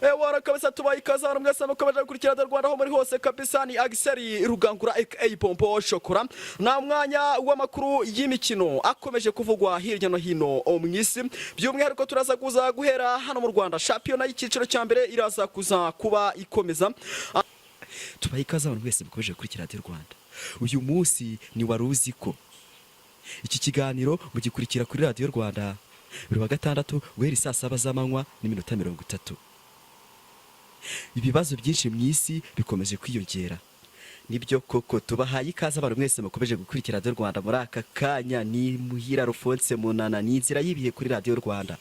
Ewana kabisa, tubaye ikaze hano mwese mukomeje gukurikira The Rwanda aho muri hose kabisa. Ni Agiseri Rugangura aka Pompo Shokora, na mwanya w'amakuru y'imikino akomeje kuvugwa hirya no hino mu isi. By'umwihariko turaza kuza guhera hano mu Rwanda, shampiyona y'icyiciro cya mbere iraza kuza kuba ikomeza. Tubaye ikaze abantu mwese mukomeje gukurikira Radiyo Rwanda. Uyu munsi ni wari uzi ko iki kiganiro mugikurikira kuri Radiyo Rwanda buri wa gatandatu guhera saa 7 z'amanywa n'iminota 30. Ibibazo byinshi mu isi bikomeje kwiyongera. Nibyo koko, tubahaye ikaze abantu mwese mukomeje gukurikira Radiyo Rwanda muri aka kanya. Ni Muhira Rufonse Munana, ni inzira y'ibihe kuri Radiyo Rwanda.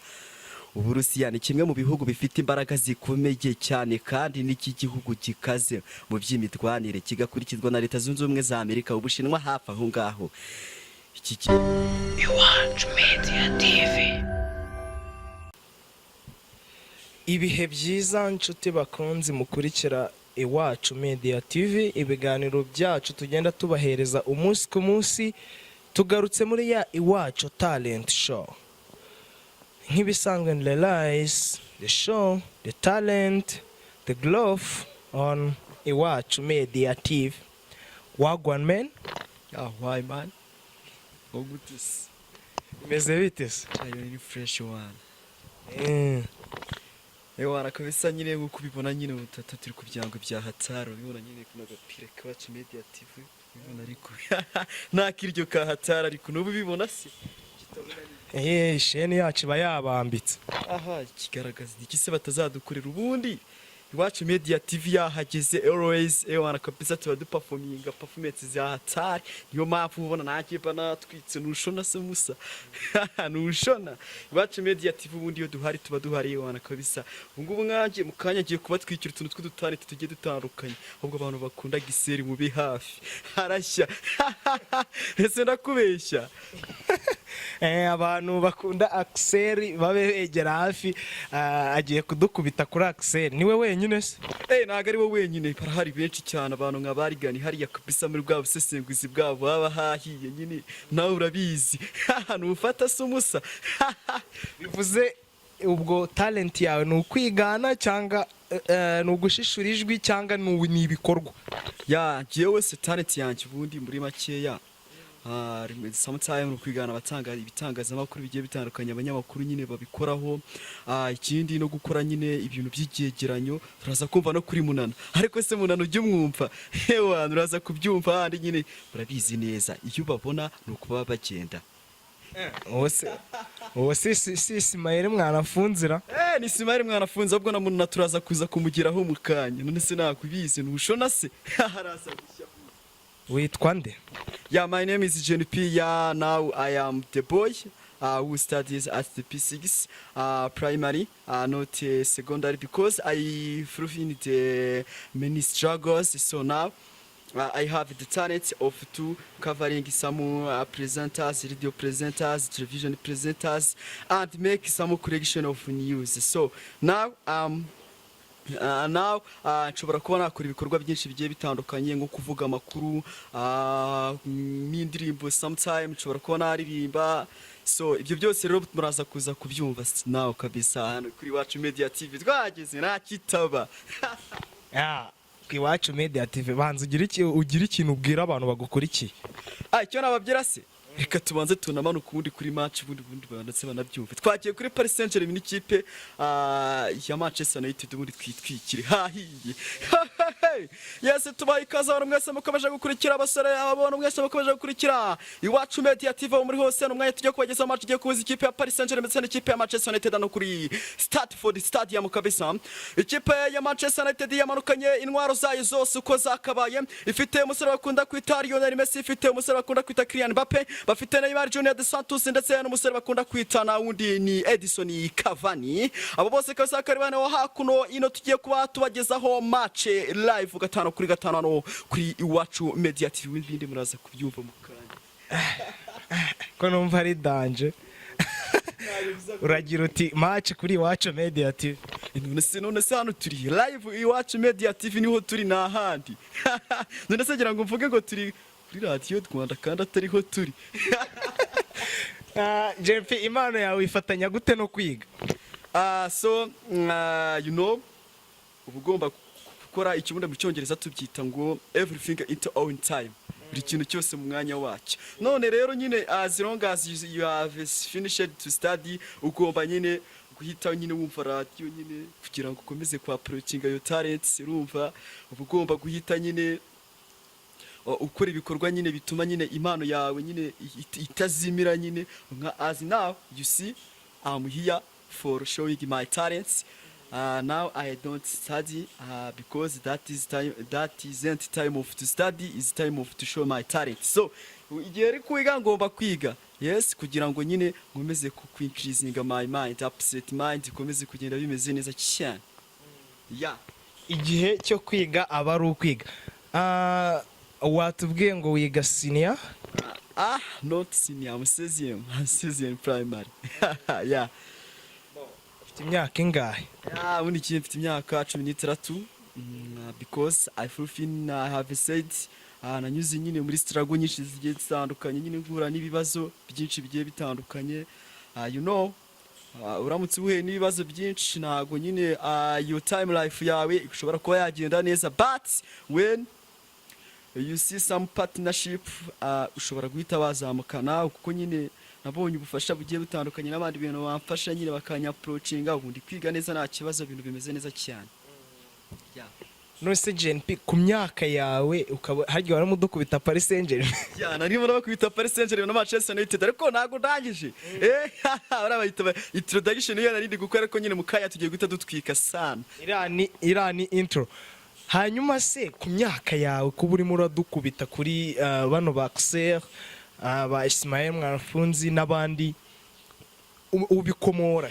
Uburusiya ni kimwe mu bihugu bifite imbaraga zikomeye cyane, kandi n'iki gihugu gikaze mu by'imitwanire, kigakurikizwa na Leta Zunze Ubumwe za Amerika, Ubushinwa hafi aho ngaho. Iki Iwacu Media TV. Ibihe byiza nshuti bakunzi mukurikira Iwacu Media TV, ibiganiro byacu tugenda tubahereza umunsi ku munsi. Tugarutse muri ya Iwacu Talent Show nk'ibisanzwe. Ni Realize the show, the talent, the growth on Iwacu Media TV. Wagwan man? Ah, why man? Gute se? Bimeze bite se? Ayo ni fresh one. Ewana kabisa, nyine nk'uko ubibona nyine, ubutata turi ku byango bya hatari. Ubibona nyine kuno gapira k'Iwacu Media TV, ubibona, ariko nta kiryo ka hatari, ariko n'ubu ubibona se? Sheni yacu iba yabambitse. Aha kigaragaza iki se batazadukorera ubundi? Iwacu Media TV yahageze always. Ewana kabisa, tuba duperforminga performance za hatari, niyo mpamvu ubona nanjye mba natwitse. Nushona se musa? Nushona? Iwacu Media TV ubundi iyo duhari tuba duhari. Ewana kabisa, ubu ngubu nkanjye mu kanya ngiye kubatwikira utuntu tw'udutalent tugiye dutandukanye. Ahubwo abantu bakunda giseri mube hafi, harashya. Ese ndakubeshya? Abantu bakunda Axel babe begera hafi. Agiye kudukubita kuri Axel. Niwe wenyine se? Ntabwo ari we wenyine, barahari benshi cyane, abantu nka barigani hariya kabisa muri bwa busesenguzi bwabo baba hahiye nyine, nawe urabizi. Ntufata se umusa? Bivuze ubwo talent yawe ni ukwigana cyangwa ni ugushishura ijwi cyangwa ni ibikorwa? Ya, jewe se talent yanjye ubundi muri makeya, sometime ni ukwigana abatanga ibitangazamakuru bigiye bitandukanye, abanyamakuru nyine babikoraho. Ikindi no gukora nyine ibintu by'icyegeranyo. Turaza kumva no kuri Munana. Ariko se Munana ujya umwumva? Ewa, uraza kubyumva handi nyine, murabizi neza, iyo ubabona ni uko baba bagenda. Uwo si Ismael mwanafunzira? Ni Ismael mwanafunze, ahubwo na Munana turaza kuza kumugeraho mu kanya. None se nakubizi, ntushona se? Haraza gushya. Witwa nde? Yeah, my name is Jenny P. Yeah, now I am the boy who studies at the P6 primary, not secondary, because I through in the many struggles. So now I have the talent of to covering some presenters, radio presenters, television presenters, and make some correction of news. So now now nshobora kuba nakora ibikorwa byinshi bigiye bitandukanye nko kuvuga amakuru, n'indirimbo, sometime nshobora kuba naririmba. So ibyo byose rero muraza kuza kubyumva nawe kabisa hano kuri Iwacu Media TV. Twahageze nta kitaba. Ah, ku Iwacu Media TV, banza ugire ikintu ubwira abantu bagukurikiye. Ah, icyo nababwira se, reka tubanze tunamanuke ubundi kuri match, ubundi ndetse banabyumve. Twagiye kuri Paris Saint-Germain n'ikipe ya Manchester United, ubundi twitwikire hahiye. Yes, tubaye ikaze abantu mwese mukomeje gukurikira, abasore, abantu mwese mukomeje gukurikira Iwacu Media TV aho muri hose. Ni umwanya tujya kubagezaho match igiye kuhuza ikipe ya Paris Saint-Germain ndetse n'ikipe ya Manchester United hano kuri Stratford Stadium kabisa. Ikipe ya Manchester United yamanukanye intwaro zayo zose uko zakabaye. Ifite umusore bakunda kwita Lionel Messi, ifite umusore bakunda kwita Kylian Mbappe, bafite Neymar Junior de Santos, ndetse n'umusore bakunda kwita na wundi ni Edison Cavani. Abo bose kabisa kari bane hakuno ino. Tugiye kuba tubagezaho match live 5 kuri 5 hano kuri Iwacu Media TV. Ibindi muraza kubyumva mu kanya. Ko numva ari danger, uragira uti match kuri Iwacu Media TV. None se hano turi live, Iwacu Media TV niho turi, nta handi. None se ngira ngo mvuge ngo turi kuri Radiyo Rwanda kandi atariho turi? Ah, JP, impano yawe ifatanya gute no kwiga? So you know Uba ugomba gukora ikibundi mu Cyongereza tubyita ngo "everything into own time", buri kintu cyose mu mwanya wacyo. None rero nyine, as long as you have finished to study, ugomba nyine guhita nyine wumva radiyo nyine kugira ngo ukomeze kwa approachinga your talents. Urumva, uba ugomba guhita nyine ukora ibikorwa nyine bituma nyine impano yawe nyine itazimira nyine. Nka as now you see, I'm here for showing my talents. Now I don't study because that is time, that isn't time of to study, is time of to show my talent. So igihe ari kwiga, ngomba kwiga, yes, kugira ngo nyine nkomeze ku increasing my mind, upset mind ikomeze kugenda bimeze neza cyane, yeah. Igihe cyo kwiga aba ari ukwiga. Watubwiye ngo wiga senior? Ah, not senior, I'm sixième, I'm sixième primary, yeah. Ufite imyaka ingahe? Yeah, ubundi igihe mfite imyaka 16, because I fulfill, I have said, nanyuze nyine muri struggle nyinshi zigiye zitandukanye nyine, guhura n'ibibazo byinshi bigiye bitandukanye. Uramutse uhuye n'ibibazo byinshi, ntago nyine your time life yawe ishobora kuba yagenda neza, but when you see some partnership, ushobora guhita wazamukana, kuko nyine nabonye ubufasha bugiye butandukanye n'abandi bintu bamfasha nyine, bakanyapproachinga, ubundi kwiga neza nta kibazo, ibintu bimeze neza cyane, yeah. None se JNP, ku myaka yawe ukaba harya waramudukubita Paris Saint-Germain? Ya, narimo nabakubita Paris Saint-Germain na Manchester United, ariko ntago ndangije. Bariya bayita introduction, iyo nari ndi gukora, ariko nyine mu kanya tugiye guhita dutwika sana. Iriya ni intro. Hanyuma se ku myaka yawe, kuba urimo uradukubita kuri bano ba Axel, ba Ismael Mwanafunzi n'abandi, ubikomora?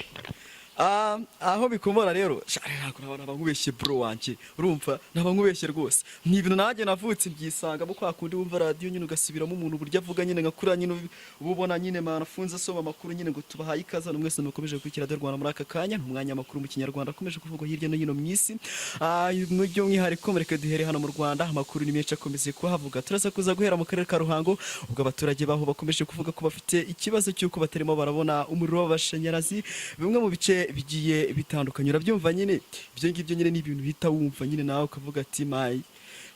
Ah, aho bikomora rero sha, ntabwo naba nkubeshye, bro wanjye. Urumva, naba nkubeshye rwose. Ni ibintu nanjye navutse byisangamo, kwa kundi wumva radiyo nyine ugasubiramo umuntu uburyo avuga nyine, nka kuriya nyine uba ubona nyine Mwanafunzi asoma amakuru nyine ngo "Tubahaye ikaze hano mwese mukomeje gukurikira Radiyo Rwanda muri aka kanya, ni umwanya w'amakuru mu Kinyarwanda akomeje kuvugwa hirya no hino mu isi." Mu by'umwihariko mureke duhere hano mu Rwanda, amakuru ni menshi akomeze kuhavuga. Turaza kuza guhera mu karere ka Ruhango, ubwo abaturage baho bakomeje kuvuga ko bafite ikibazo cy'uko batarimo barabona umuriro w'amashanyarazi bimwe mu bice bigiye bitandukanye. Urabyumva nyine, ibyo ngibyo nyine ni ibintu uhita wumva nyine nawe ukavuga ati "My,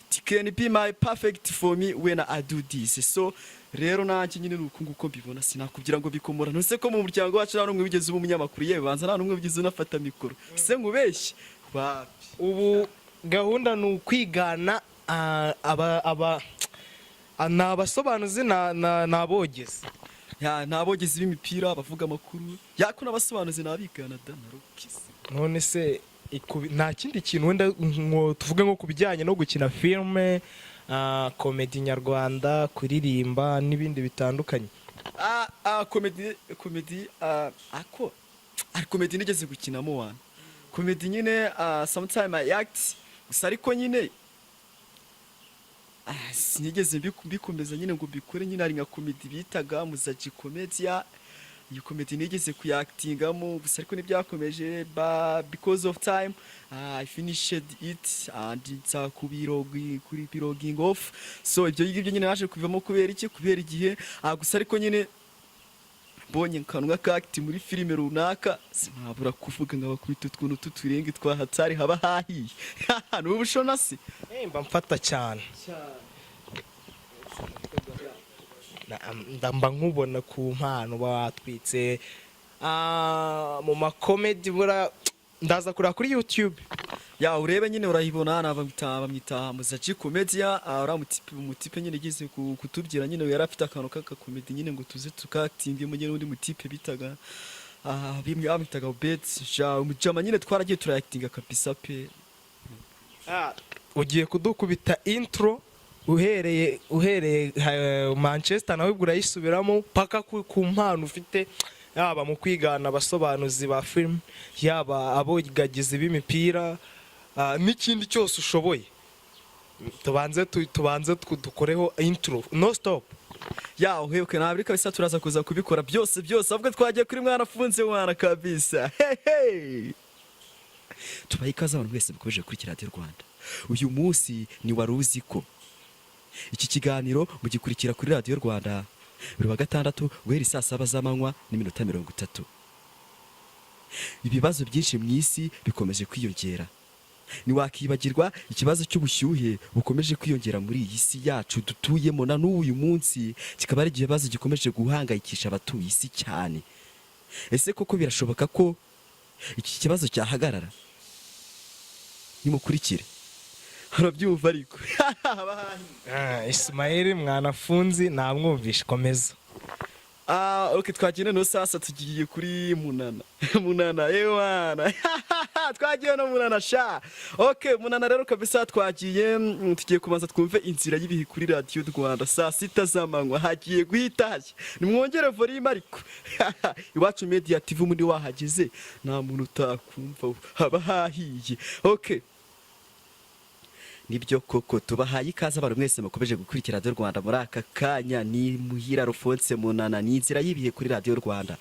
it can be my perfect for me when I do this." So rero nanjye nyine ni uku nguko mbibona, sinakubwira ngo bikomora ntuse ko mu muryango wacu nta n'umwe wigeze uba umunyamakuru, yewe banza nta n'umwe wigeze unafata mikoro. Se nkubeshye? Wapi. Ubu gahunda ni ukwigana aba ni abasobanuzi na abogezi. Ya, ni abogezi b'imipira, bavuga amakuru yako, n'abasobanuzi n'abigana da na rukisi. None se nta kindi kintu wenda ngo tuvuge nko ku bijyanye no gukina filime, comedy nyarwanda, kuririmba n'ibindi bitandukanye? Comedy, ako ari comedy nigeze gukinamo wana, comedy nyine, sometime I act gusa, ariko nyine sinigeze mbikomeza nyine ngo mbikore nyine. Hari nka comedy bitaga Muzaji Comedia, iyo comedy nigeze kuyactingamo gusa, ariko ntibyakomeje ba because of time. I finished it and nza kubirogi kuri bilogging off. So ibyo ngibyo nyine naje kubivamo. Kubera iki? Kubera igihe. Gusa ariko nyine mbonye kanwa ka act muri filime runaka, sinabura kuvuga nkabakubita utuntu tuturenge twa hatari, haba hahiye. Ni ubushona se? Mba mfata cyane. Mba nkubona ku mpano uba watwitse mu macomedy, bura ndaza kureba kuri YouTube. Ya, urebe nyine urayibona, bamwita Muzaji Comedia. Uriya mutipe nyine igeze kutubwira nyine, yari afite akantu k'akacomedy nyine ngo tuze tukactingemo nyine. Undi mutipe bitaga bimwe bamwitaga Obed ja umujama nyine, twaragiye turayactinga kabisa pe. Ugiye kudukubita intro uhereye Manchester, nawe ubwo urayisubiramo paka ku mpano ufite, yaba mu kwigana abasobanuzi ba film, yaba abogagizi b'imipira, n'ikindi cyose ushoboye. Tubanze dukoreho intro, no stop. Ya, uhebuke ntabwo kabisa, turaza kuza kubikora byose byose, ahubwo twagiye kuri Mwanafunze mwana kabisa. Hey, hey. Tubaye ikaze abantu mwese mukomeje gukurikira Radiyo Rwanda. Uyu munsi ni "Wari uzi ko". Iki kiganiro mugikurikira kuri Radiyo Rwanda buri wa gatandatu guhera saa 7 z'amanywa n'iminota 30. Ibibazo byinshi mu isi bikomeje kwiyongera. Ntiwakibagirwa ikibazo cy'ubushyuhe bukomeje kwiyongera muri iyi si yacu dutuyemo na n'uyu munsi, kikaba ari ikibazo gikomeje guhangayikisha abatuye isi cyane. Ese koko birashoboka ko iki kibazo cyahagarara? Nimukurikire, urabyumva ariko. Ah, Ismail Mwanafunzi namwumvishe, komeza. Ah, okay, twagiye noneho sasa tugiye kuri Munana. Munana, ewana. Twagiye no Munana sha. Okay, Munana rero kabisa twagiye, tugiye kubanza twumve inzira y'ibihe kuri Radio Rwanda saa 6 z'amanywa, hagiye guhita hashya. Nimwongere volume ariko. Iwacu Media TV muri wahageze nta muntu utakumva, haba hahiye. Okay. Nibyo koko, tubahaye ikaze abantu mwese mukomeje gukurikira Radio Rwanda muri aka kanya. Ni Muhira Alphonse Munana, ni inzira y'ibihe kuri Radio Rwanda.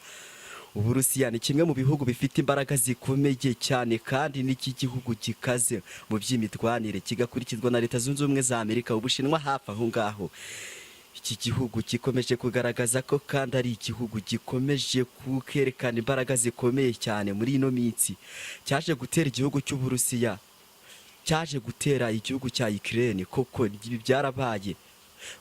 Uburusiya ni kimwe mu bihugu bifite imbaraga zikomeye cyane kandi n'iki gihugu gikaze mu by'imitwanire, kigakurikizwa na Leta Zunze Ubumwe za Amerika, Ubushinwa hafi aho ngaho. Iki gihugu gikomeje kugaragaza ko kandi ari igihugu gikomeje kerekana imbaraga zikomeye cyane muri ino minsi. Cyaje gutera igihugu cy'Uburusiya, cyaje gutera igihugu cya Ukraine, koko ibi byarabaye.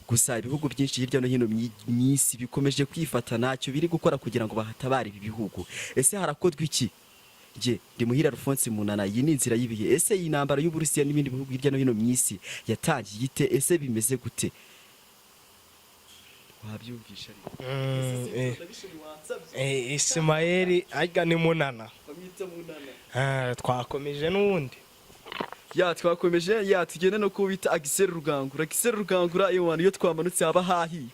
Gusa ibihugu byinshi hirya no hino mu isi bikomeje kwifata, ntacyo biri gukora kugira ngo bahatabare ibi bihugu. Ese harakorwa iki? Njye ndi Muhira Alphonse Munana, iyi ni inzira y'ibihe. Ese iyi ntambara y'Uburusiya n'ibindi bihugu hirya no hino mu isi yatangiye ite? Ese bimeze gute? Wabyumvisha ariko. Ismail arya ni Munana. Bamwita Munana. Ah, twakomeje n'ubundi. Ya, twakomeje ya, tugende no kubita Agiseri Rugangura. Agiseri Rugangura, iyo twamanutse haba hahiye.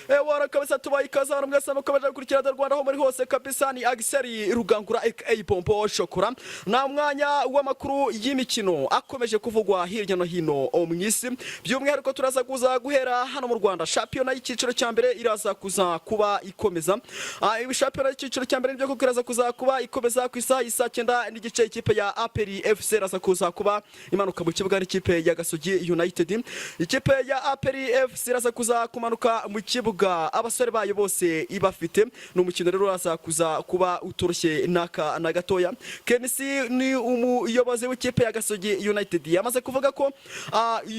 Ewana kabisa, tubaye ikaze hano mwese mukomeje gukurikira Radio Rwanda aho muri hose kabisa. Ni Agiseri Rugangura aka Pompo Shokora, na mwanya w'amakuru y'imikino akomeje kuvugwa hirya no hino mu isi. By'umwihariko turaza kuza guhera hano mu Rwanda. Shampiyona y'icyiciro cya mbere iraza kuza kuba ikomeza. Ibi shampiyona y'icyiciro cya mbere nibyo koko iraza kuza kuba ikomeza ku isaha y'isaa 9:30. Ikipe ya APR FC iraza kuza kuba imanuka mu kibuga n'ikipe ya Gasogi United. Ikipe ya APR FC iraza kuza kumanuka mu kibuga abasore bayo bose ibafite. Ni umukino rero uraza kuza kuba utoroshye n'aka na gatoya. KNC ni umuyobozi w'ikipe ya Gasogi United, yamaze kuvuga ko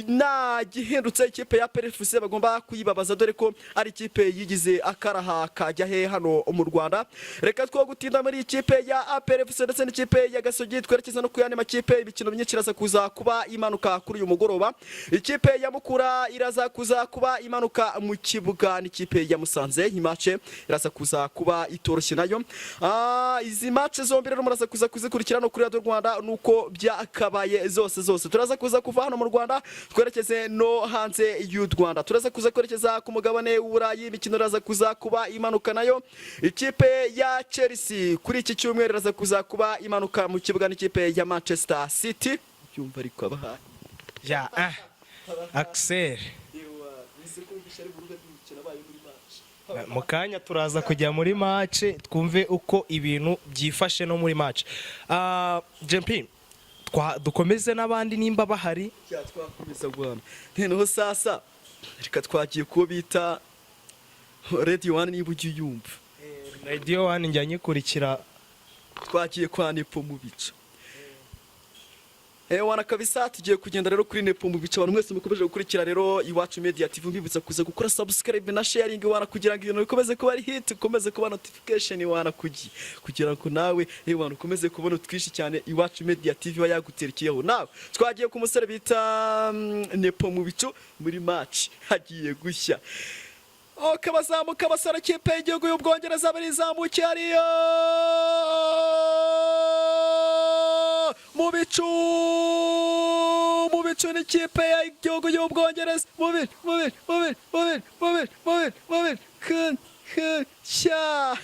nta gihindutse ikipe ya APR FC bagomba kuyibabaza, dore ko ari ikipe yigize akaraha kajya he hano mu Rwanda. Reka two gutinda muri ikipe ya APR FC ndetse n'ikipe ya Gasogi, twerekeza no ku yandi makipe. Imikino myinshi iraza kuza kuba imanuka kuri uyu mugoroba. Ikipe ya Mukura iraza kuza kuba imanuka mu kibuga n'ikipe ya Musanze. I match iraza kuza kuba itoroshye nayo. Izi match zombi rero muraza kuza kuzikurikira no kuri Radio Rwanda nuko byakabaye zose zose. Turaza kuza kuva hano mu Rwanda twerekeze no hanze y'u Rwanda. Turaza kuza kwerekeza ku mugabane w'Uburayi. Imikino iraza kuza kuba imanuka nayo. Ikipe ya Chelsea kuri iki cyumweru iraza kuza kuba imanuka mu kibuga n'ikipe ya Manchester City. Byumva ariko abahaye. Ya, ah, Axel. Mu kanya turaza kujya muri match twumve uko ibintu byifashe no muri match. Ah, JP, dukomeze n'abandi nimba bahari. Ya, twakomeza guhana. Noneho sasa reka twagiye kuwo bita Radio One, niba ujya uyumva. Radio One njya nyikurikira. Twagiye kwa Nepo mu bicu. Ewana kabisa, tugiye kugenda rero kuri Nepo mu bicu. Abantu mwese mukomeje gukurikira rero Iwacu Media TV, mbibutsa kuza gukora subscribe na sharing wana, kugira ngo ibintu bikomeze kuba ari hit, ukomeze kuba notification wana kugira ngo nawe ewana ukomeze kubona utwishi cyane Iwacu Media TV iba yaguterekeyeho. Nawe twagiye ku musore bita Nepo mu bicu. Muri match hagiye gushya. Ok, bazamuka abasore, kipe y'igihugu y'Ubwongereza barizamukiye hariya mu bicu, mu bicu n'ikipe y'igihugu y'Ubwongereza. Mu bicu, mu bicu, mu bicu, mu bicu, mu bicu, mu bicu, mu bicu, kun kun sha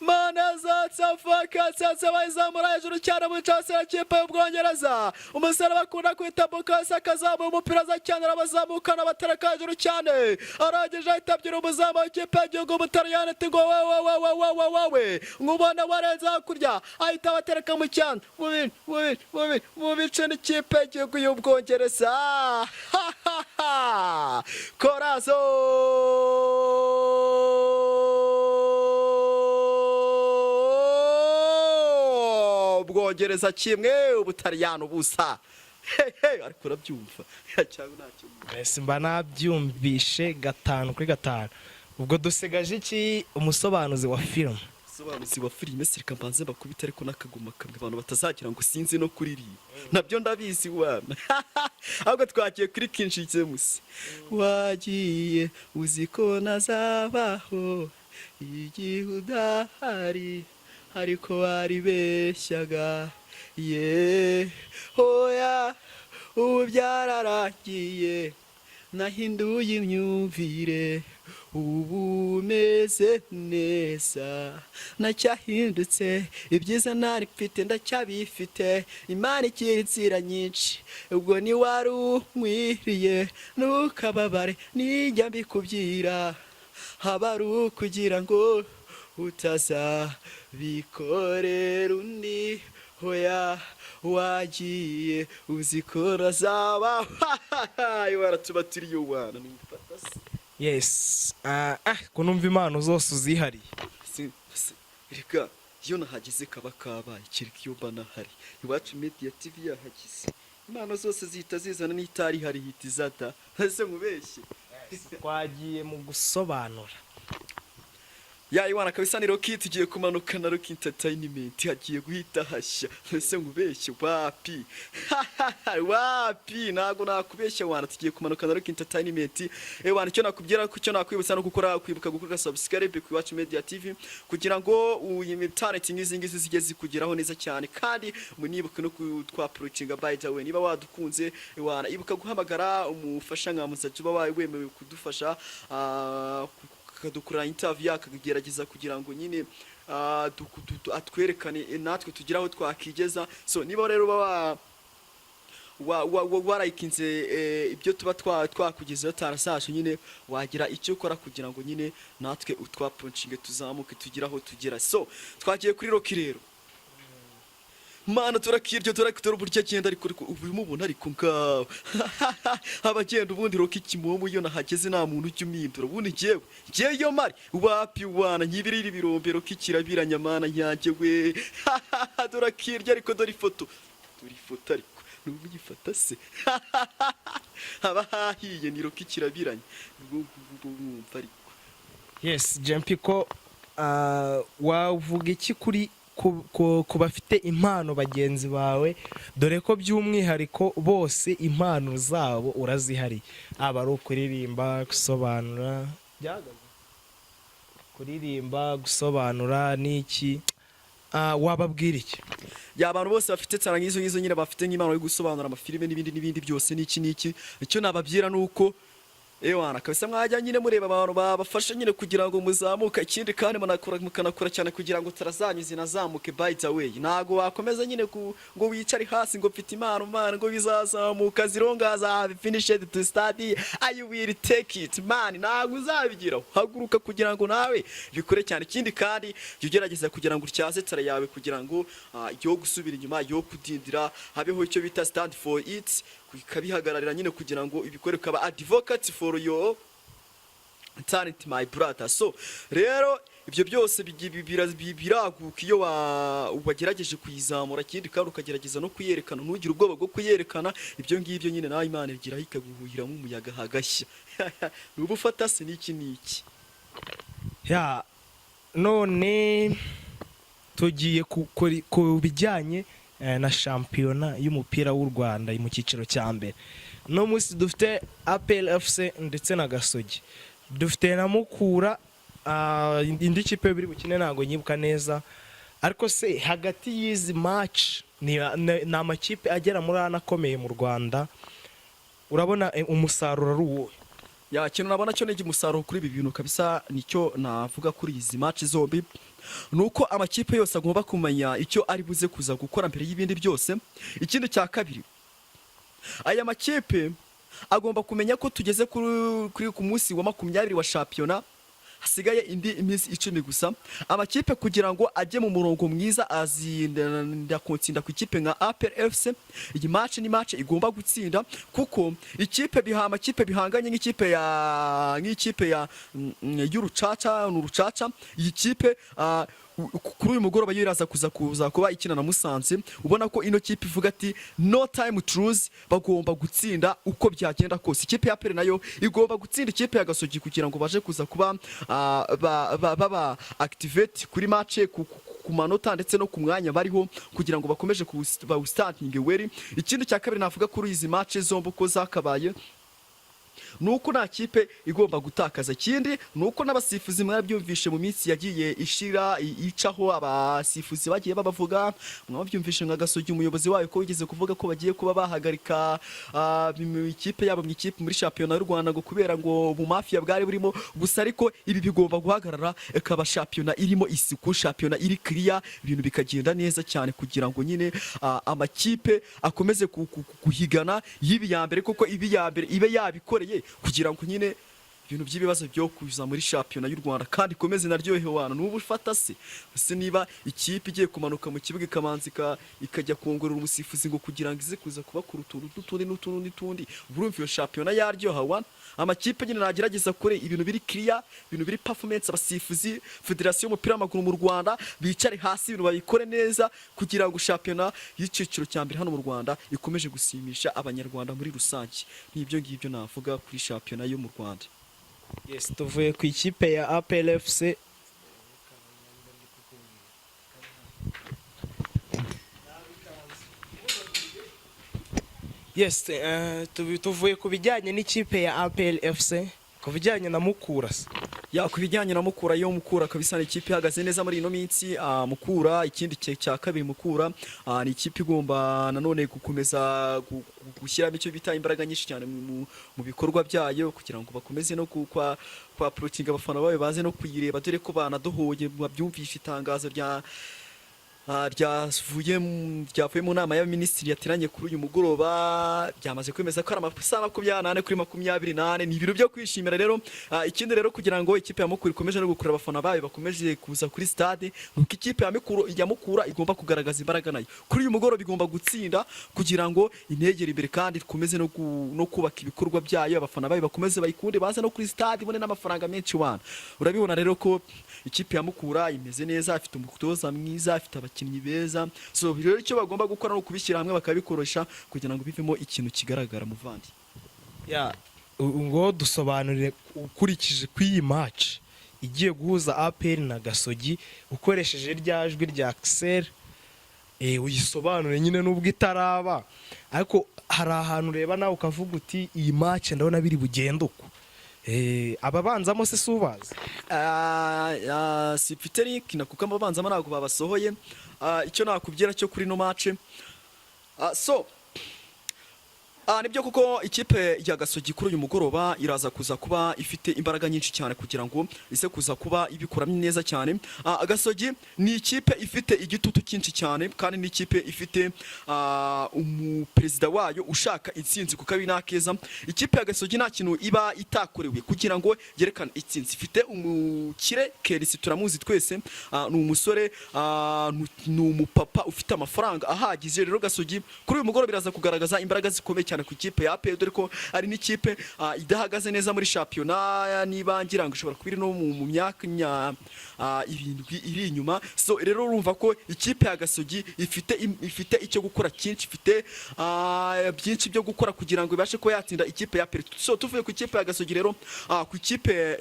mana zatsafaka bayizamura hejuru cyane mu cyasi ya kipe y'Ubwongereza. Umusore bakunda kwita Bukayo Saka azamuye umupira aza cyane, arabazamukana, batereka hejuru cyane, arangije ahita abyira umuzamu w'ikipe y'igihugu Ubutaliyani ati ngo wewe wewe wewe wewe nkubona warenze hakurya, ahita abatereka mu cyane, mu bice, mu bice, mu bice, mu bice n'ikipe y'igihugu y'Ubwongereza. Korazo. Ubwongereza 1, Ubutaliyano 0. Hehe, ariko urabyumva cyangwa ntacyo? Mbese mba nabyumvishe 5 kuri 5. Ubwo dusigaje iki, umusobanuzi wa filime? Sobanuzi wa filime, reka mbanze bakubite ariko n'akaguma kamwe, abantu batazagira ngo sinzi no kuririmba, nabyo ndabizi wana. Ahubwo twagiye kuri King James: "Wagiye uzi ko nazabaho igihe udahari, ariko waribeshyaga ye. Hoya, ubu byararangiye, nahinduye imyumvire, ubu meze neza, nacyahindutse. Ibyiza nari mfite ndacyabifite, Imana ikiri inzira nyinshi, ubwo ni wari unkwiriye. Ntukababare, nijya mbikubwira haba ari ukugira ngo utazabikorera undi. Hoya, wagiye uzi ko nazaba." Waratuba turiyo wana, numfata se? Yes, ko numva impano zose uzihariye. Reka iyo nahageze kaba kabaye, kereka iyo mba nahari. Iwacu Media TV yahageze, impano zose zihita zizana, n'itari ihari ihita izata. Ese nkubeshye? Twagiye mu gusobanura. Ya iwana kabisa, ni Rocky. Tugiye kumanuka na Rocky Entertainment, hagiye guhita hashya. Ese nkubeshye? Wapi wapi, ntago nakubeshya wana. Tugiye kumanuka na Rocky Entertainment. Wana, icyo nakubwira, ko icyo nakwibutsa no gukora, kwibuka gukora subscribe ku Iwacu Media TV kugira ngo uyi talent ngizi ngizi zijye zikugeraho neza cyane. Kandi munibuke no kutwapproachinga. By the way, niba wadukunze wana, ibuka guhamagara umufasha nka Musaji uba wemewe kudufasha, akadukorera interview, akagerageza kugira ngo nyine atwerekane, natwe tugire aho twakigeza. So niba rero uba warayikinze ibyo tuba twakugezeho tarasashe nyine, wagira icyo ukora kugira ngo nyine natwe utwapproachinge, tuzamuke, tugire aho tugera. So twagiye kuri Rocky rero. Mana, turakiryo, turakidora uburyo agenda, ariko ubu mubona, ariko ngaho abagenda ubundi Rocky kimomo. Iyo nahageze nta muntu ujya umindura. Ubundi njyewe iyo mari wapi wana, nkibirira ibirombe. Rocky kirabiranya, mana yanjye we, turakirya. Ariko dore ifoto, dore ifoto, ariko nubu uyifata se haba hahiye. Ni Rocky kirabiranya ubwo ngubwo wumva ariko. Yes, Jempi, ko wavuga iki kuri ku bafite impano bagenzi bawe, dore ko by'umwihariko bose impano zabo urazihariye, aba ari ukuririmba, gusobanura, byahagaze, kuririmba, gusobanura n'iki? Wababwira iki? Ya, abantu bose bafite talent nk'izo ngizo nyine, bafite nk'impano yo gusobanura amafilime n'ibindi n'ibindi byose n'iki n'iki, icyo nababwira ni uko ewana kabisa mwajya nyine mureba abantu babafasha nyine kugira ngo muzamuke. Ikindi kandi munakora, mukanakora cyane kugira ngo tarazanyu zinazamuke. By the way, ntago wakomeza nyine ngo wicare hasi ngo mfite impano man, ngo bizazamuka zirongaza have finished to study, I will take it man. Ntago uzabigeraho. Haguruka kugira ngo nawe bikore cyane. Ikindi kandi, jya ugerageza kugira ngo utyaze talent yawe, kugira ngo yo gusubira inyuma, yo kudindira, habeho icyo bita stand for it, ikabihagararira nyine kugira ngo ibikore, ukaba advocate for your talent, my brother. So rero ibyo byose biraguka iyo wagerageje kuyizamura. Ikindi kandi, ukagerageza no kuyerekana, ntugire ubwoba bwo kuyerekana. Ibyo ngibyo nyine nawe Imana igiraho ikaguhuhiramo umuyaga hagashya. Nuba ufata se n'iki n'iki. Ya, none tugiye ku bijyanye na shampiyona y'umupira w'u Rwanda mu cyiciro cya mbere. No munsi dufite APR FC ndetse na Gasogi, dufite na Mukura, indi kipe biri bukine ntabwo nyibuka neza. Ariko se hagati y'izi match ni amakipe agera muri ane akomeye mu Rwanda, urabona umusaruro ari uwuhe? Ya, ikintu nabona cyo ni umusaruro kuri ibi bintu kabisa, nicyo navuga kuri izi match zombi, ni uko amakipe yose agomba kumenya icyo ari buze kuza gukora mbere y'ibindi byose. Ikindi cya kabiri, aya makipe agomba kumenya ko tugeze kuri ku munsi wa 20 wa shampiyona, hasigaye indi iminsi 10 gusa. Amakipe kugira ngo ajye mu murongo mwiza, azinda kutsinda ku ikipe nka APR FC. Iyi match ni match igomba gutsinda, kuko ikipe biha amakipe bihanganye nk'ikipe ya y'urucaca, ni urucaca iyi kipe. Kuri uyu mugoroba yo iraza kuza kuba ikina na Musanze. Ubona ko ino kipe ivuga ati "No time to lose", bagomba gutsinda uko byagenda kose. Ikipe ya APR nayo igomba gutsinda ikipe ya Gasogi kugira ngo baje kuza kuba baba activate kuri match ku manota ndetse no ku mwanya bariho kugira ngo bakomeze bawustartinge well. Ikindi cya kabiri navuga kuri izi match zombi uko zakabaye ni uko nta kipe igomba gutakaza. Ikindi ni uko n'abasifuzi, mwarabyumvishe mu minsi yagiye ishira icaho, abasifuzi bagiye babavuga. Mwabyumvishe nka Gasogi, umuyobozi wayo ko wigeze kuvuga ko bagiye kuba bahagarika mu ikipe yabo mu ikipe muri shampiyona y'u Rwanda ngo kubera ngo mu mafia bwari burimo gusa. Ariko ibi bigomba guhagarara, ikaba shampiyona irimo isuku, shampiyona iri clear, ibintu bikagenda neza cyane kugira ngo nyine amakipe akomeze guhigana y'ibi ya mbere, kuko ibi ya mbere ibe yabikoreye kugira ngo nyine ibintu by'ibibazo byo kuza muri shampiyona y'u Rwanda kandi ikomeze naryohe wana. Nubu ufata se niba ikipe igiye kumanuka mu kibuga ikamanza ikajya kongorera umusifuzi ngo kugira ngo ize kuza kubakura utuntu n'utundi n'utundi n'utundi, urumva iyo shampiyona yaryoha wana? Amakipe nyine nagerageza kure ibintu biri clear, ibintu biri performance. Abasifuzi, federasiyo y'umupira w'amaguru mu Rwanda bicare hasi, ibintu babikore neza kugira ngo shampiyona y'icyiciro cya mbere hano mu Rwanda ikomeje gusimisha Abanyarwanda muri rusange. Nibyo ngibyo navuga kuri shampiyona yo mu Rwanda. Yes, tuvuye ku ikipe ya APR FC. Yes, tuvuye ku bijyanye n'ikipe ya APR FC, ku bijyanye na Mukura se? Ya, ku bijyanye na Mukura yo, Mukura kabisa ni ikipe ihagaze neza muri ino minsi. Mukura, ikindi cya kabiri, Mukura ni ikipe igomba nanone gukomeza gushyiramo icyo bita imbaraga nyinshi cyane mu bikorwa byayo kugira ngo bakomeze no kwa approaching abafana bayo baze no kuyireba, dore ko banadohoye. Babyumvisha itangazo ryavuye mu nama y'abaminisitiri yateranye kuri uyu mugoroba, byamaze kwemeza ko ari amasaha 24 kuri 24. Ni ibintu byo kwishimira rero. Ikindi rero, kugira ngo ikipe ya Mukura ikomeje no gukurura abafana bayo bakomeje kuza kuri stade, nuko ikipe ya Mukura igomba kugaragaza imbaraga nayo kuri uyu mugoroba, igomba gutsinda kugira ngo inegere imbere kandi ikomeze no kubaka ibikorwa byayo, abafana bayo bakomeze bayikunde, baze no kuri stade, ibone n'amafaranga menshi wana. Urabibona rero ko ikipe ya Mukura imeze neza, ifite umutoza mwiza, ifite abakinnyi beza. So rero icyo bagomba gukora ni ukubishyira hamwe bakabikoresha kugira ngo bivemo ikintu kigaragara, muvandi. Ya, ngo dusobanurire ukurikije ku iyi match igiye guhuza APR na Gasogi, ukoresheje rya jwi rya Axel, uyisobanure nyine nubwo itaraba, ariko hari ahantu ureba nawe ukavuga uti "Iyi match ndabona biri bugende uko." Ababanzamo se si ubazi? Si Peter na kuko ababanzamo ntabwo babasohoye. Icyo nakubwira cyo kuri no match, so nibyo kuko ikipe ya Gasogi kuri uyu mugoroba iraza kuza kuba ifite imbaraga nyinshi cyane kugira ngo ize kuza kuba ibikuramo neza cyane. Gasogi ni ikipe ifite igitutu cyinshi cyane kandi ni ikipe ifite umuperezida wayo ushaka intsinzi ku kabi n'akeza. Ikipe ya Gasogi nta kintu iba itakorewe kugira ngo yerekane intsinzi. Ifite umukire Kerisi, turamuzi twese, ni umusore, ni umupapa ufite amafaranga ahagije. Rero Gasogi kuri uyu mugoroba iraza kugaragaza imbaraga zikomeye cyane ku ikipe ya APR, dore ko ari n'ikipe idahagaze neza muri shampiyona. Niba ngira ngo ishobora kuba iri no mu myanya 7 iri inyuma. So rero urumva ko ikipe ya Gasogi ifite icyo gukora cyinshi, ifite byinshi byo gukora kugira ngo ibashe kuba yatsinda ikipe ya APR. So tuvuye ku ikipe ya Gasogi rero, ku ikipe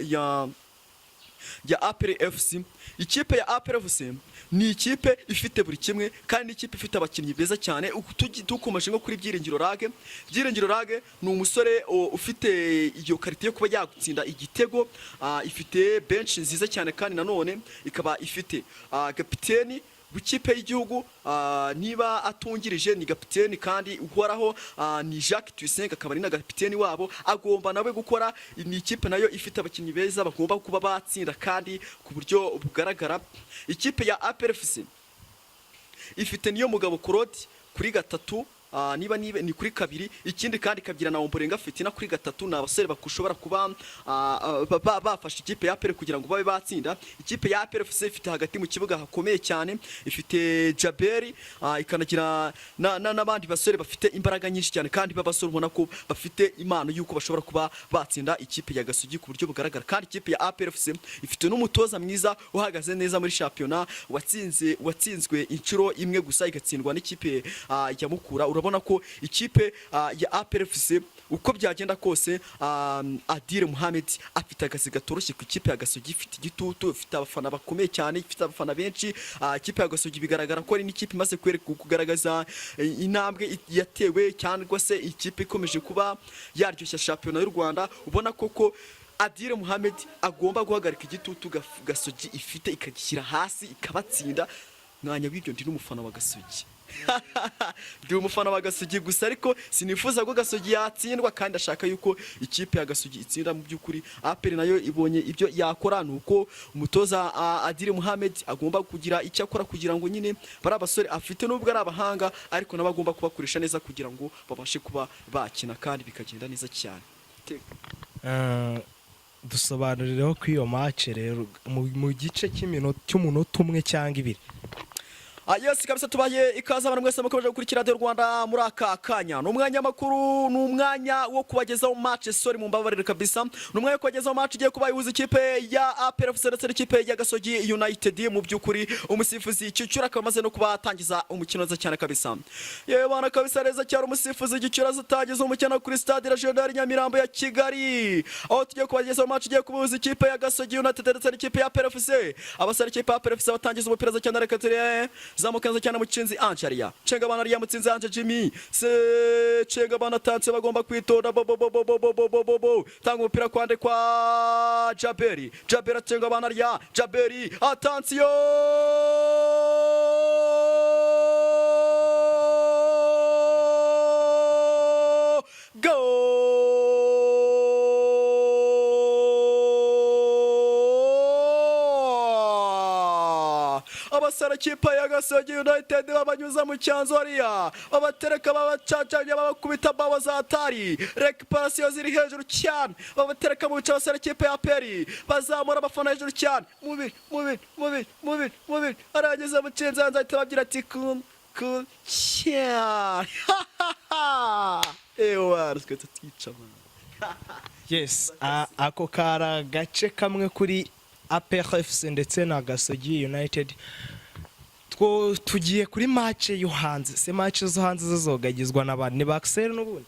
ya APR FC. Ikipe ya APR FC ni ikipe ifite buri kimwe kandi ni ikipe ifite abakinnyi beza cyane. Dukomeje nko kuri Byiringiro Lague. Byiringiro Lague ni umusore ufite iyo qualité yo kuba yagutsinda igitego. Ifite bench nziza cyane kandi nanone ikaba ifite kapiteni w'ikipe y'igihugu, niba atungirije ni kapiteni kandi uhoraho, ni Jacques Tuyisenge, akaba ari na kapiteni wabo, agomba nawe gukora. Ni ikipe nayo ifite abakinnyi beza bagomba kuba batsinda kandi ku buryo bugaragara. Ikipe ya APR FC ifite niyo mugabo Claude kuri gatatu. niba ni kuri kabiri, ikindi kandi ikagira na Ombolenga Fitina kuri gatatu. Ni abasore bakushobora kuba bafasha ikipe ya APR kugira ngo babe batsinda. Ikipe ya APR FC ifite hagati mu kibuga hakomeye cyane, ifite Jaberi, ikanagira n'abandi basore bafite imbaraga nyinshi cyane kandi b'abasore ubona ko bafite impano y'uko bashobora kuba batsinda ikipe ya Gasogi ku buryo bugaragara. Kandi ikipe ya APR FC ifite n'umutoza mwiza uhagaze neza muri shampiyona, watsinzwe inshuro imwe gusa, igatsindwa n'ikipe ya Mukura. Urabona ko ikipe ya APR FC, uko byagenda kose, Adil Mohamed afite akazi gatoroshye ku ikipe ya Gasogi. Ifite igitutu, ifite abafana bakomeye cyane, ifite abafana benshi. Ikipe ya Gasogi bigaragara ko ari n'ikipe imaze kugaragaza intambwe yatewe, cyangwa se ikipe ikomeje kuba yaryoshya shampiyona y'u Rwanda. Ubona koko Adil Mohamed agomba guhagarika igitutu Gasogi ifite, ikagishyira hasi, ikabatsinda. Mwanya w'ibyo, ndi n'umufana wa Gasogi, ndi umufana wa Gasogi gusa, ariko sinifuza ko Gasogi yatsindwa kandi ashaka yuko ikipe ya Gasogi itsinda. Mu by'ukuri APR nayo ibonye ibyo yakora, ni uko umutoza Adil Mohamed agomba kugira icyo akora kugira ngo nyine bari abasore afite, nubwo ari abahanga, ariko nabo agomba kubakoresha neza kugira ngo babashe kuba bakina kandi bikagenda neza cyane. Dusobanurireho ko iyo match rero mu gice cy'umunota umwe cyangwa ibiri. Yes kabisa, tubaye ikaze abantu mwese mukomeje gukurikira Radio Rwanda muri aka kanya. Ni umwanya makuru, ni umwanya wo kubagezaho match. Sorry, mumbabarire kabisa. Ni umwanya wo kubagezaho match igiye kuba ihuza ikipe ya APR FC ndetse n'ikipe ya Gasogi United. Mu by'ukuri umusifuzi Cyucyura akaba amaze no kuba atangiza umukino neza cyane kabisa. Yewe bana, kabisa neza cyane, umusifuzi Gicyura atangiza umukino kuri Stade Regional Nyamirambo ya Kigali, aho tugiye kubagezaho match igiye kubahuza ikipe ya Gasogi United ndetse n'ikipe ya APR FC. Abasore ikipe ya APR FC batangiza umupira cyane, reka turebe, zamuka neza cyane Mutsinzi Ange ariya, cenga bana ariya, Mutsinzi Ange Jimmy se, cenga bana tanse, bagomba kwitonda bo bo bo bo bo bo bo bo bo bo. Tanga umupira kwande kwa Jaberi. Jaberi acenga bana ariya, Jaberi, attention, goal! Abasore kipe ya Gasogi United babanyuza mu cyanzu hariya, babatereka, babacacanya, babakubita bawa za tari, récupération ziri hejuru cyane, babatereka mu bice. Abasore kipe ya APR bazamura abafana hejuru cyane, mubi mubi mubi mubi mubi. Arangeza Mutsinzi ahita ababwira ati: "Cool, cool cyane." Ewa, twe twica man. Yes, ako kari agace kamwe kuri APR FC ndetse na Gasogi United. Two tugiye kuri match yo hanze se? Match zo hanze zo zogagizwa n'abantu ni ba Axel n'ubundi.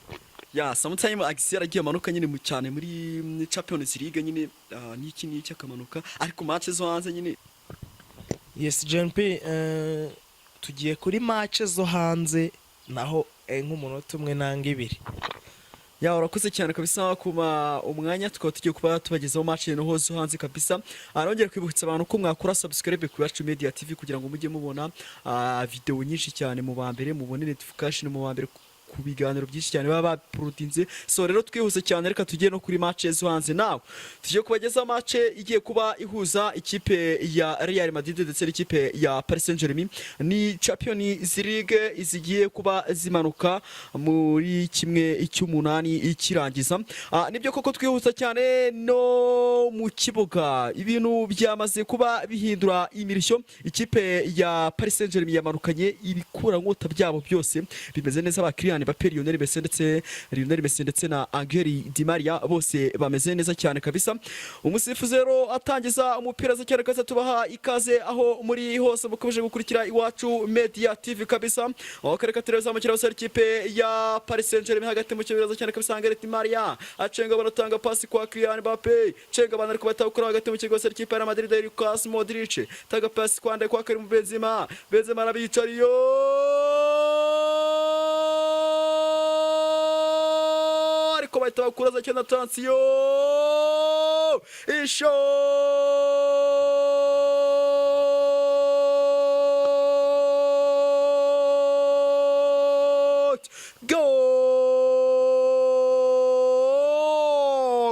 Ya, sometime Axel agiye amanuka nyine mu cyane muri Champions League nyine, n'iki n'iki akamanuka, ariko match zo hanze nyine. Yes, JNP, tugiye kuri match zo hanze naho, nk'umunota umwe nanga ibiri. Ya, urakoze cyane kabisa kuma umwanya. Tukaba tugiye kuba tubagezaho match noho zo hanze kabisa. Arongera kwibutsa abantu ko mwakora subscribe ku Iwacu Media TV kugira ngo mujye mubona video nyinshi cyane mu ba mbere, mubone notification mu ba mbere ku biganiro byinshi cyane baba baproducinze. So rero twihuse cyane, reka tugiye no kuri match zo hanze nawe. Tugiye kubagezaho match igiye kuba ihuza ikipe ya Real Madrid ndetse n'ikipe ya Paris Saint-Germain. Ni Champions League zigiye kuba zimanuka muri kimwe cy'umunani ikirangiza. Nibyo koko, twihuta cyane, no mu kibuga ibintu byamaze kuba bihindura imirishyo. Ikipe ya Paris Saint-Germain yamanukanye ibikurankota byabo byose bimeze neza, ba Kylian Mbappé, Lionel Messi ndetse Lionel Messi ndetse na Angel Di Maria, bose bameze neza cyane kabisa. Umusifuzi rero atangiza umupira za cyane kabisa. Tubaha ikaze aho muri hose mukomeje gukurikira Iwacu Media TV kabisa. Aho kareka tureza mu kiraro ikipe ya Paris Saint-Germain hagati mu kibuga cyane kabisa. Angel Di Maria acenga, baratanga pasi kwa Kylian Mbappé, cenga bana, ariko batawukora hagati mu kigo cy'ikipe ya Madrid. Lukas Modric tanga pasi kwa nde? Kwa Karim Benzema. Benzema arabicariyo ariko bahita bakuraza cyane. Attention, ishot, goal!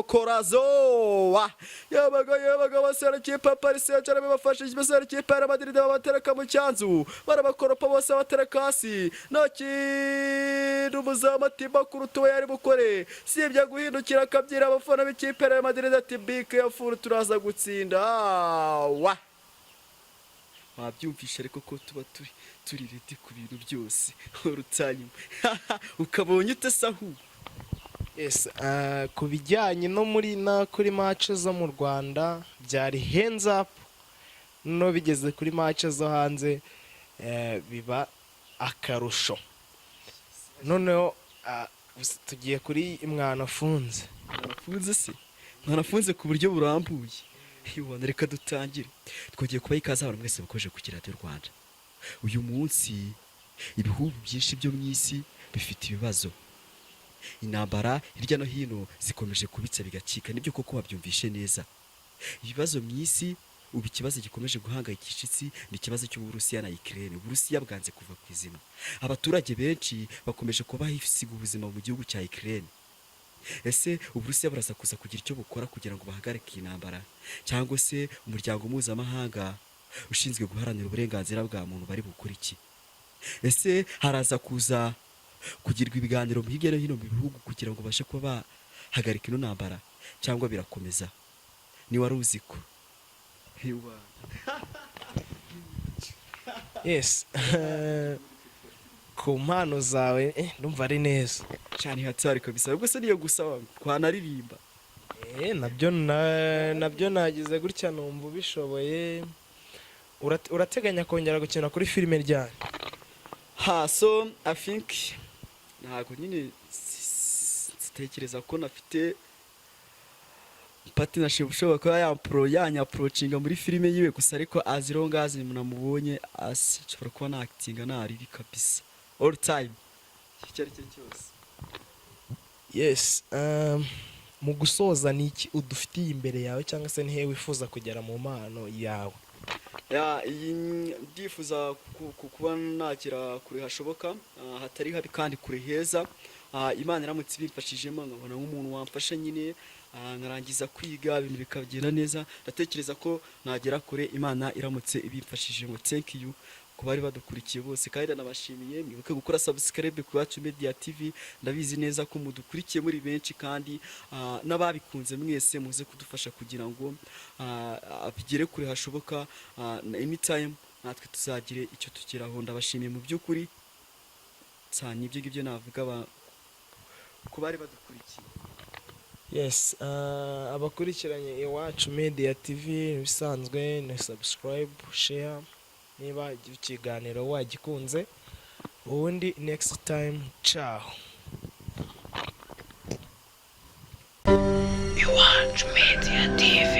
Corazon. Wa yabaga yabaga abasore ikipe ya Paris Saint-Germain bafashe abasore ikipe ya Real Madrid, babatereka mu cyanzu, barabakoropa bose, batereka hasi. Nta kintu umuzamu Thibaut Courtois yari bukore sibyo guhindukira akabyira abafana b'ikipe ya Real Madrid ati: "Be careful, turaza gutsinda." Wa wabyumvisha ariko ko tuba turi ready ku bintu byose urutanyuma ukabonye ute sahu? Yes, ku bijyanye no muri na kuri match zo mu Rwanda byari hands up, no bigeze kuri match zo hanze biba akarusho. Noneho tugiye kuri Mwanafunze. Mwanafunze se, mwanafunze ku buryo burambuye. Iwana reka dutangire. Twongeye kubaha ikaze abantu mwese bakomeje kugira Radiyo Rwanda. Uyu munsi ibihugu byinshi byo mu isi bifite ibibazo, intambara hirya no hino zikomeje kubitsa bigacika. Nibyo koko, wabyumvishe neza. Ibibazo mu isi ubu, ikibazo gikomeje guhangayikisha isi ni ikibazo cy'Uburusiya na Ukraine. Uburusiya bwanze kuva ku izima, abaturage benshi bakomeje kuba hisiga ubuzima mu gihugu cya Ukraine. Ese Uburusiya buraza kuza kugira icyo bukora kugira ngo bahagarike iyi ntambara, cyangwa se umuryango mpuzamahanga ushinzwe guharanira uburenganzira bwa muntu bari bukore iki? Ese haraza kuza kugirwa ibiganiro hirya no hino mu bihugu kugira ngo babashe kuba bahagarika ino ntambara, cyangwa birakomeza? Ni wari uzi ko Ewa. Yes, ku mpano zawe ndumva ari neza. Cyane, hatari kabisa. Ubwo se niyo gusa twanaririmba? Nabyo nagize gutya numva ubishoboye. Urateganya kongera gukina kuri filime ryari? Ha, so I think ntabwo nyine zitekereza ko nafite partnership ushobora kuba yanyapproachinga muri filime yiwe gusa, ariko as long as namubonye nshobora kuba nakitinga naribi kabisa, all time, icyo ari cyo cyose. Yes, mu gusoza, ni iki udufitiye imbere yawe, cyangwa se ni he wifuza kugera mu mpano yawe? Ya, iyi ndifuza kuba nagera kure hashoboka, hatari habi kandi kure heza. Imana iramutse ibimfashijemo, nkabona nk'umuntu wamfasha nyine, nkarangiza kwiga, ibintu bikagenda neza, ndatekereza ko nagera kure Imana iramutse ibimfashijemo. Thank you ku bari badukurikiye bose, kandi ndanabashimiye. Mwibuke gukora subscribe ku Iwacu Media TV. Ndabizi neza ko mudukurikiye muri benshi, kandi n'ababikunze mwese muze kudufasha kugira ngo bigere kure hashoboka, na anytime natwe tuzagire icyo tugeraho. Ndabashimiye mu by'ukuri cyane. Ibyo ngibyo navuga ku bari badukurikiye. Yes, abakurikiranye Iwacu Media TV, ibisanzwe ni subscribe, share niba ikiganiro wagikunze. Ubundi next time, ciao. Iwacu Media TV.